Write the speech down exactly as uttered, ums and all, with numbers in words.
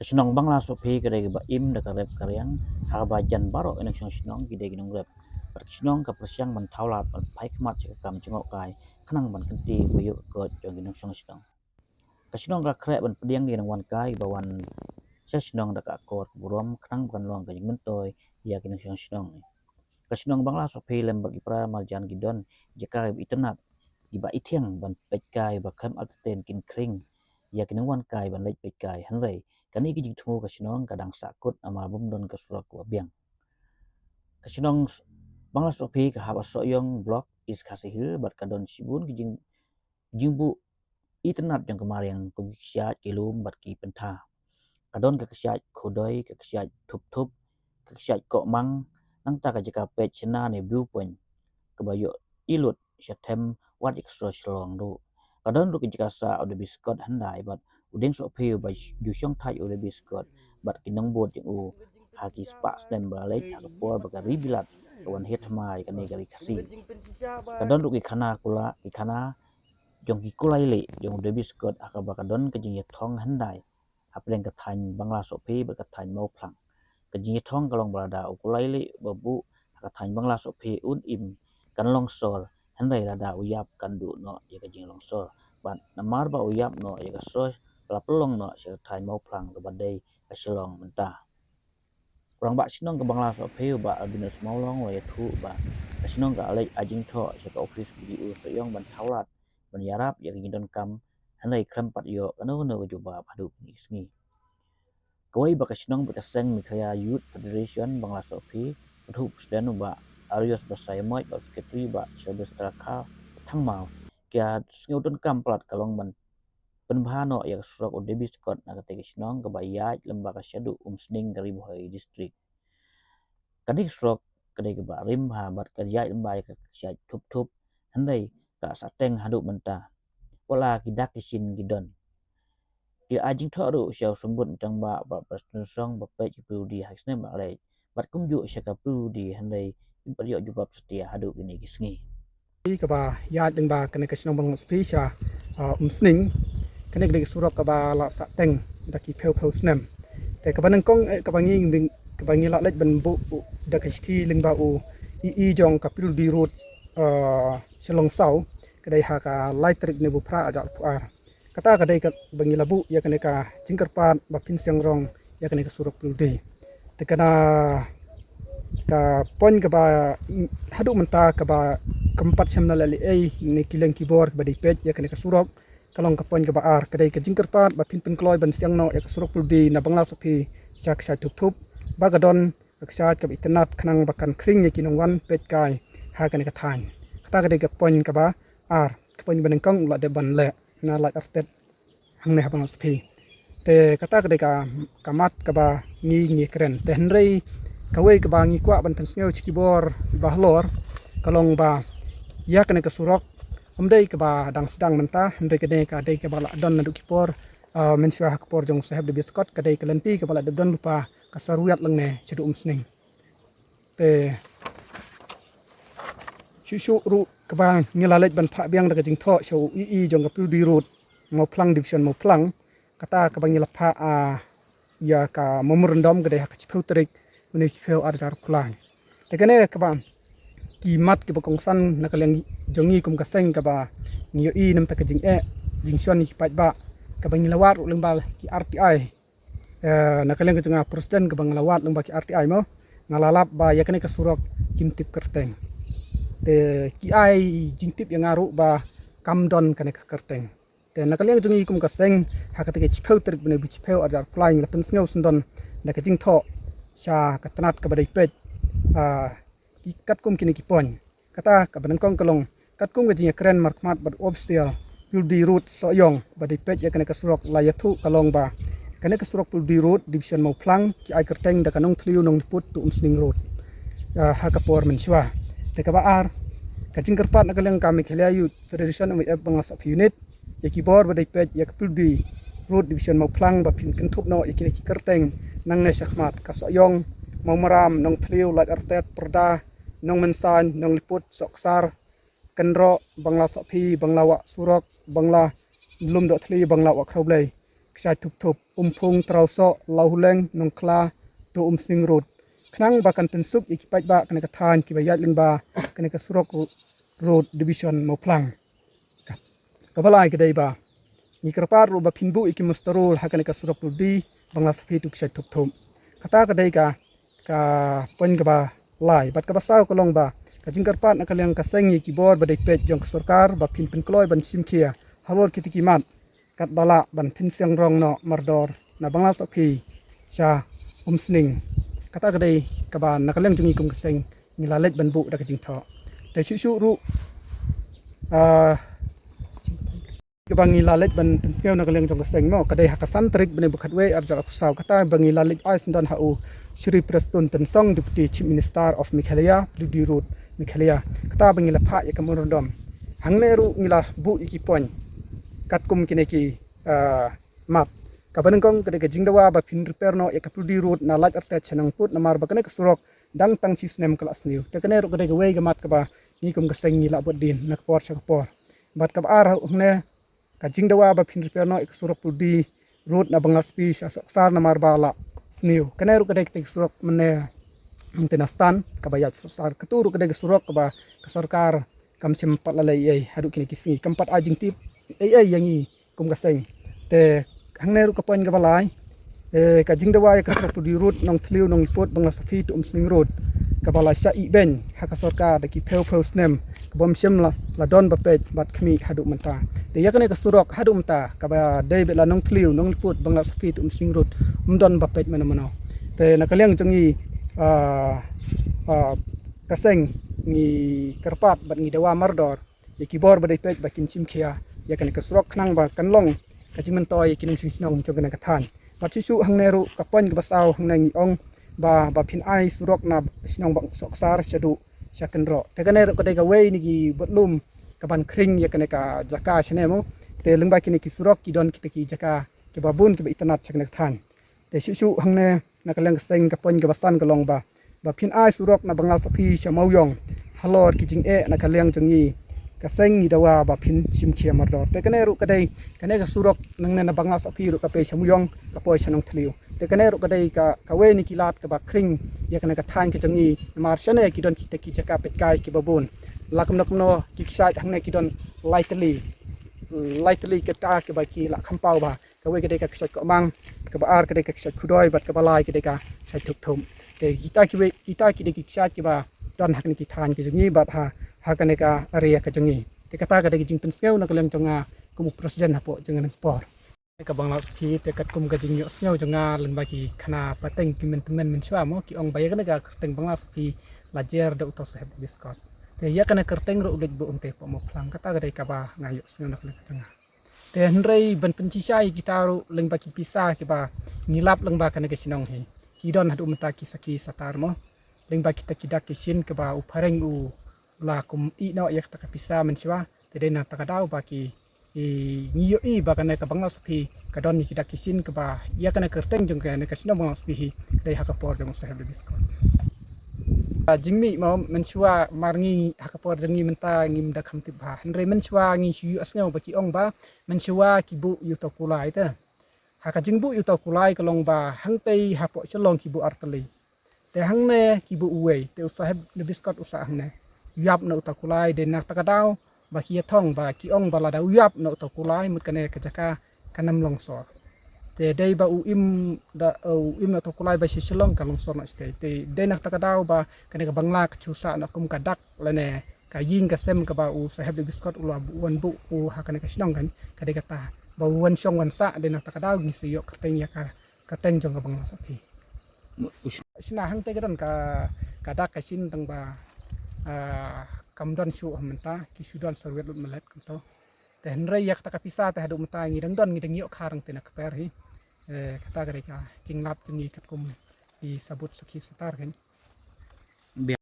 Ka shnong Bangla Sohphi ka dei kaba im da ka rep ka riang, ha kaba jan baroh ki nongshong shnong ki dei ki nongrep. Bad ka shnong ka pyrshang ban thaw lad ban phai khmat sha ka kam jngohkai khnang ban kynti ïa ka koit jong ki nongshong shnong. Ka shnong ka khreh ban pdiang ïa ki nongwan kai ba wan sha shnong da ka akor ka burom khnang ban long ka jingmyntoi ïa ki nongshong shnong. Ka shnong Bangla Sohphi lem bad ki para marjan ki don jaka kiba itynnat, kiba ithiang ban peit kai, ba khlem artatien kin khring ïa ki nongwan kai ban leit peit kai. Hynrei kane ka jingthmu ka shnong ka dang sahkut namar bym don ka surok kaba biang. Ka shnong Bangla Sohphi ka hap ha Sohiong Block, East Khasi Hills, bad ka don shibun ki jing jingbuh itynnat jong ka mariang kum ki kshaid, ki lum bad ki pyntha. Ka don ka kshaid Khudoi, ka kshaid Thupthup, ka kshaid Kohmang, nangta ka jaka peit shna ne view point kaba ïoh i lut sha them wat ïa ka sor Shillong ruh. Ka don ruh ka jaka sah u Davis Scott hyndai bad u dieng Sohphi uba ju shong thait u Davis Scott bad ki nongbud jong u ha ki spah snem ba la leit ha ka por ba ka ri Bilat ka wan hiar thma ïa kane ka ri Khasi. Ka don ruh ki khana kular, ki khana jong ki kulai lieh jong u Davis Scott ha kaba ka don ka jingïathong hyndai hapdeng ka thaiñ Bangla Sohphi bad ka thaiñ Mawphlang. Ka jingïathong ka long ba lada u kulai lieh ba buh ha ka thaiñ Bangla Sohphi un im, kan long sor, hynrei lada u ïap kan duh noh ïa ka jinglong sor. Bad namar ba u ïap noh ïa ka sor, la pynlong noh sha ka thaiñ Mawphlang kaba dei ka Shillong mynta. U rangbah shnong ka Bangla Sohphi u Bah Albinus Mawlong u la ïathuh ba ka shnong ka leit ai jingthoh sha ka ophis B D O Sohiong ban thaw lad ban ïarap ïa ka jingdonkam, hynrei khlem pat ïoh kano kano ka jubab haduh kine ki sngi. Kawei ba ka shnong bad ka seng Meghalaya Youth Federation Bangla Sohphi, u president u Bah Arios Basaiawmoit bad u secretary u Bah Sylvester Kha Thangmaw, ki ïa sngewdonkam palat ka long ban pynbha noh ïa ka surok u Davis Scott na katei ka shnong kaba ïaid lyngba ka shaduh Umsning ka Ri Bhoi District. Kane ka surok ka dei kaba rim bha bad ka ïaid lyngba ïa ka kshaid Thupthup, hynrei ka sahteng haduh mynta. Wat la ki dak ki shin ki don. Ki ai jingthoh ruh sha u Symbud Myntang Bah bad Bah Prestone Tynsong ba peit ka P W D ha ki snem ba la leit bad kumjuh sha ka P W D, hynrei kim pat ïoh jubab satia haduh kine ki sngi. Kaba ïaid lyngba kane ka shnong Bangla Sohphi sha, ah, Umsning. Kane ka dei ka surok kaba la sahteng da ki phew phew snem. Te kaba nyngkong, eh, kaba ngi, kaba ngi la leit ban buh da ka shithi lyngba u E E jong ka P W D Road, ah, Shillong South, ka dei ha ka lai tarik u bnai ba phra arhajar arphew ar. Kata ka dei kaba ngi la buh ïa kane ka jingkyrpad ba phin seng rong ïa kane ka surok P W D. Te kane ka point kaba, mm, haduh mynta kaba kam pat shym la leh ei ne ki leng ki bor kaba dei peit ïa kane ka surok, ka long ka point kaba ar, ka dei ka jingkyrpad ba phin pynkloi ban seng noh ïa ka surok P W D na Bangla Sohphi sha ka kshaid Thupthup, ba ka don ka kshaid kaba itynnat khnang ba kan khring ïa ki nongwan peit kai ha kane ka thaiñ. Kata ka dei ka point kaba ar. Ka point ba nyngkong u la dep ban leh na Laitartet hangne ha Bangla Sohphi. Te kata ka dei ka, ka mat kaba ngi, ngi kren. Te hynrei kawei kaba ngi kwah ban pynsngew sha ki bor ba halor, ka long ba ïa kane ka surok ym dei kaba dang sdang mynta, hynrei ka dei, ka dei kaba la don naduh ki por, ah, mynshuwa ha ka por jong u Saheb Davis Scott, ka dei ka lynti kaba la dep don lypa ka sarwiat lyngne shaduh Umsning. Te shuh shuh ruh kaba ngi la leit ban phah biang da ka jingthoh sha u E E jong ka P W D Road Mawphlang, Division Mawphlang, kata kaba ngi la phah, ah, ïa ka memorandum ka dei ha ka shiphew tarik u bnai shiphew arhajar arphew lai. Te kane kaba ki mat kiba kongsan na ka liang jong ngi kum ka seng kaba ngi ïohi namar ka jingeh jingshon ïa ki paidbah, kaba ngi la wad ruh lyngba ki R T I. Eh, na ka liang ka jong nga president kaba nga la wad lyngba ki R T I mo, nga la lap ba ïa kane ka surok kim tip kyrteng. Te ki ai jingtip ïa nga ruh ba kam don kane ka kyrteng. Te na ka liang jong ngi kum ka seng, ha kata ka shiphew tarik bnai ba shiphew arhajar arphew lai ngi la pynsngew syndon da ka jingthoh sha ka tnat kaba dei peit, ah, ki katkum kine ki point. Kata kaba nyngkong ka long katkum ka jingïakren markhmat bad official P W D Road Sohiong ba dei peit ïa kane ka surok, la ïathuh ka long ba kane ka surok P W D Road Division Mawphlang ki ai kyrteng da ka Nongthliew Nongliput to Umsning Road, ah, ha ka por mynshuwa. Te kaba ar, ka jingkyrpad na ka liang ka Meghalaya Youth Federation, M Y F, Bangla Sohphi Unit, ïa ki bor ba dei peit ïa ka P W D Road Division Mawphlang ba phin kynthup noh ïa kine ki kyrteng nangne shakhmat: ka Sohiong, Mawmaram, Nongthliew, Laitartet, Pyrda, Nongmynsain, Nongliput, Sohksar, Kynroh, Bangla Sohphi, Bangla Wah Surok, Bangla Lumdohthli, Bangla Wah Khrawblei. Kshaid Thupthup, Umphung, Trawsoh, Lawhuleng, Nongkhla, to Umsning Road. Khnang ba kan pynsuk ïa ki paidbah kane ka thaiñ kiba ïaid lyngba kane ka surok ro-, road division Mawphlang. Ka, kaba lai ka dei ba ngi kyrpad ruh ba phin buh ïa ki muster roll ha kane ka surok road di Bangla Safi to Kshaid Thupthup. Kata ka dei ka, ka point kaba lai. Bad kaba saw ka long ba ka jingkyrpad na ka liang ka seng ïa ki bor ba dei peit jong ka sorkar ba phin pynkloi ban shim khia halor kita ki mat katba lah ban pynsiang rong noh mardor na Bangla Safi sha Umsning. Kata ka dei kaba na ka liang jong ngi kum ka seng ngi la leit ban buh da ka jingthoh. Te shuh shuh ruh, ah, kaba ngi la leit ban pynsngew na ka liang jong ka seng mo, ka dei ha ka san tarik bnai ba khatwei arhajar arphew saw, kata ba ngi la leit ai syndon ha u Shri Prestone Tynsong, Deputy Chief Minister of Meghalaya, Ploodee Road, Meghalaya. Kata ba ngi la phah ïa ka memorandum. Hangne ruh ngi la buh ïa ki point katkum kine ki, ah, mat. Kaba nyngkong ka dei ka jingdawa ba phin repair noh ïa ka Ploodee Road na Laitarteh sha Nongput namar ba kane ka surok dang tang shi snem ka la sniew. Te kane ruh ka dei kawei ka mat kaba ngi kum ka seng ngi la bud dien na ka por sha ka por. Bad kaba ar hangne ka jingdawa ba phin repair noh ïa ka surok Ploodee Road na Bangla Safi sha Sohksar namar ba la sniew. Kane ruh ka dei ka surok mynne mynta na Stan kaba ïaid Sohksar. Katu ruh ka dei ka surok kaba ka sorkar kam shym pat la leh ei ei haduh kine ki sngi, kam pat ai jingtip ei ei ïa ngi kum ka seng. Te hangne ruh ka point kaba lai, eh, ka jingdawa ïa ka surok Ploodee Road Nongthliew Nongliput Bangla Safi to Umsning Road kaba la shah ibeiñ ha ka sorkar da ki phew phew snem kaba ym shym la, la don ba peit bad khmih haduh mynta. Te ïa kane ka surok haduh mynta kaba dei beit la Nongthliew Nongliput Bangla Safi to Umsning Road ym don ba peit mano mano. Te na ka liang jong ngi, ah, ah, ka seng ngi kyrpad bad ngi dawa mardor ïa ki bor ba dei peit ba kin shim khia ïa kane ka surok khnang ba kan long ka jingmyntoi ïa ki nongshong shnong jong kane ka thaiñ. Bad shuh shuh hangne ruh ka point kaba saw hangne ngi ong ba, ba phin ai surok na shnong Bang Sohksar shaduh sha Kynroh. Te kane ruh ka dei kawei na ki budlum kaban khring ïa kane ka jaka shane mo. Te lyngba kine ki surok ki don kita ki jaka kiba bun kiba itynnad sha kane ka thaiñ. Te shuh shuh hangne na ka liang ka seng ka point kaba san ka long ba, ba phin ai surok na Bangla Safi sha Mawïong halor ki jingeh na ka liang jong ngi ka seng ngi dawa ba phin shim khia mardor. Te kane ruh ka dei kane ka surok nangne na Bangla Safi ruh ka pei sha Mawïong ka poi sha Nongthliew. Te kane ruh ka dei ka, kawei na ki lad kaba khring ïa kane ka thaiñ ka jong ngi namar shane ki don kita ki jaka peitkai kiba bun. La kumno kumno ki kshaid hangne ki don lai tylli, lai tylli kita kiba ki la kham paw bha. Kawei ka dei ka kshaid Kohmang, kaba ar ka dei ka kshaid Khudoi bad kaba lai ka dei ka kshaid Thupthup. Te kita kiwei, kita ki dei ki kshaid kiba don ha kane ki thaiñ ka jong ngi bad ha, ha kane ka area ka jong ngi. Te kata ka dei ka jingpynsngew na ka liang jong nga kum u president hapoh jong kane ka por. Ka Bangla Safi te katkum ka jingïohsngew jong nga lyngba ki khana pateng ki men tymmen mynshuwa mo ki ong ba ïa kane ka kyrteng Bangla Safi la jer da uta u Saheb Davis Scott. Te ïa kane ka kyrteng ruh u leit buh hangtei hapoh Mawphlang, kata ka dei kaba nga ïohsngew na ka liang ka jong nga. Te hynrei ban pynshisha ïa kita ruh lyngba ki pisa kiba ngi lap lyngba kane ka shnong hi. Ki don haduh mynta ki sakhi satar mo. Lyngba kita ki dak ki shin kiba u phareng u la kum ïeh noh ïa kata ka pisa mynshuwa. Te dei na kata ka daw ba ki, i, ngi ïohi ba kane ka Bangla Safi ka don ïa ki dak ki shin kiba ïa kane ka kyrteng jong kane ka shnong Bangla Safi hi ka dei ha ka por jong u Saheb Davis Scott. Ah, jingmih mo mynshuwa mar ngi ha ka por jong ngi mynta ngim da kham tip bha. Hynrei mynshuwa ngi shu ïohsngew ba ki ong ba mynshuwa ki buh ïa uta u kulai te. Ha ka jingbuh ïa uta u kulai ka long ba hangtei hapoh Shillong ki buh artylli. Te hangne ki buh uwei, te u Saheb Davis Scott u sah hangne. Ïap na uta u kulai, dei na kata ka daw ba ki ïa thong ba ki ong ba lada u ïap na uta u kulai mut kane ka jaka kan ym long sor. Te dei ba u im da, u im na uta u kulai ba shi Shillong ka long sor na shatei. Te dei na kata ka daw ba kane ka Bangla ka shu sah na kum ka dak lane ka ïing ka sem kaba u Saheb Davis Scott u la wan buh u ha kane ka shnong kan, ka dei kata ba u wan shong wan sah. Dei na kata ka daw ngi sa ïoh kyrteng ïa ka kyrteng jong ka Bangla Safi. Shna hangtei ka don ka, ka dak ka shin tang ba, ah, kam don shuh ha mynta, ki shu don sor wet lut malet kumto. Te hynrei ïa kata ka pisa te haduh mynta ngi dang don, ngi dang ïoh kha rang te na kper hi. Eh, kata ka dei ka jinglap jong ngi katkum ki sabut sakhi satar kan.